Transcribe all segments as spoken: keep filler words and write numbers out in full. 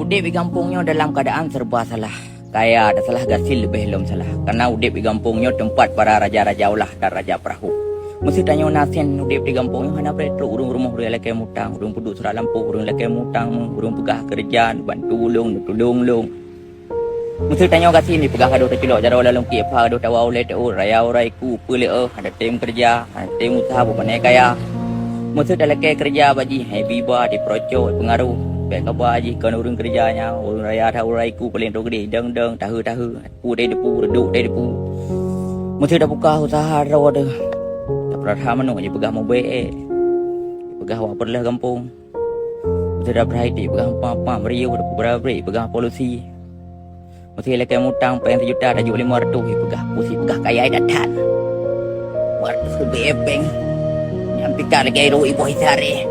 Udeb di gampông nyoe dalam keuadaan serba salah. Kaya tasalah gasien leubeh lom salah. Kareuna udeb di gampông nyoe teumpat para raja-raja ulah dan raja peurahô. Meuseuti tanyoe na sien udeb di gampông nyoe hana bret trok ureuëng rumoh ureuëng lakée mutang, ureuëng peuduek surat lampôh ureuëng lakée mutang, ureuëng peugah keureuja neubantu ulôn, neutulông lôn. Meuseuti tanyoe gasien jipeugah ka deuh teuculok jaroe lam lungkiek pha ka deuh tawa ulée teuôt raya urai ku peuleueh hana tem keureuja, hana tem useuha bubane kaya. Meuseuti talakée keureuja bak jih hai biba di peuroco peungaroh. Bék kaba jih kon ureuëng keureuja nyan, ureuëng raya that urai ku paleng trok gede deng-deng, tahe-tahe, pu dai depu, reudok dai depu. Meuseuti tabuka useuha droe deuh. Tapeurasa manok jipeugah mubée ék. Jipeugah wak peureuloh gampông. Meuseuti tapeurasa iték peugah empa-empa meuriôh, tapeurasa brek peugah polusi. Meuseuti lakée mutang péng sijuta tajok limong reutôh jipeugah ku sipeugah kaya that-that. Limong reutôh leubeh péng. Nyang pika lagée roh iboh isaré.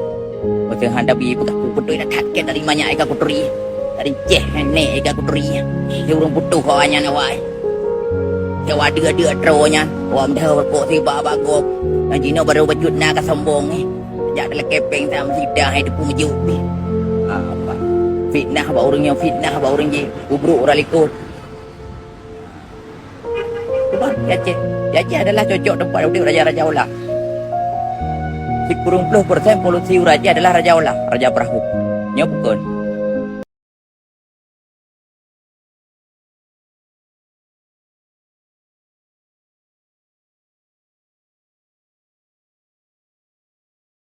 Meuseuti han tabi peugah ku beutôi that-that keu dari manyak ika kuturi. Dari céh nèk ika kuturi. Si ureuëng putôh awaknyan awai. Sewa dua-dua tro nyan, wam dah berkok siba bagop. Nang jinoe baru bacut na ka sombong eh. Jak talakée péng tam sida hai teupeu meujuk pih. Apa? Fitnah bak ureuëng nyang fitnah bak ureuëng jih. Ubruk urang likot. Cuba di Aceh. Di Aceh adalah cocok tempat udeb raja-raja ulah. Sikureueng ploh persen polusi ureuëng Aceh adalah raja ulah, raja peurahô. Nyoe bukon.